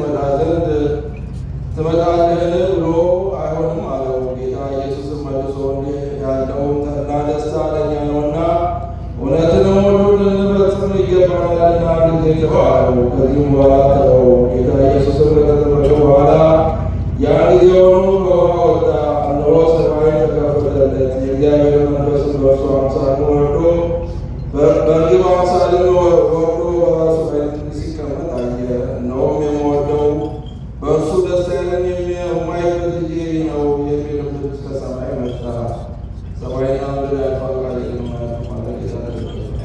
ትመጣ ዘንድ ትመጣለህን ብሎ አይሆንም አለው። ጌታ ኢየሱስም መልሶ እንዲህ ያለው ተድላ ደስታ ለእኛ ነውና እውነትንም ሁሉ ልንፈጽም ይገባናልና አንድ ጊዜ ተወው አለው። ከዚህም በኋላ ተወው። ጌታ ኢየሱስም ከተጠመቀ በኋላ ያን ጊዜውኑ ከውኃ ወጣ። እነሆ ሰማይ ተከፈተለት፣ የእግዚአብሔር መንፈስም በእርሱ አምሳል ወርዶ በርግብ አምሳልም ወርዶ በራሱ ላይ ሲቀመጥ አየ። እነሆም የምወደው በእርሱ ደስ ያለኝ የማይበት ልጄ ነው የሚልም ድምፅ ከሰማይ መጣ። ሰማይና ምድር ያልፋል፣ ቃሌ ግን አያልፍም አለ ጌታ። ኢየሱስ።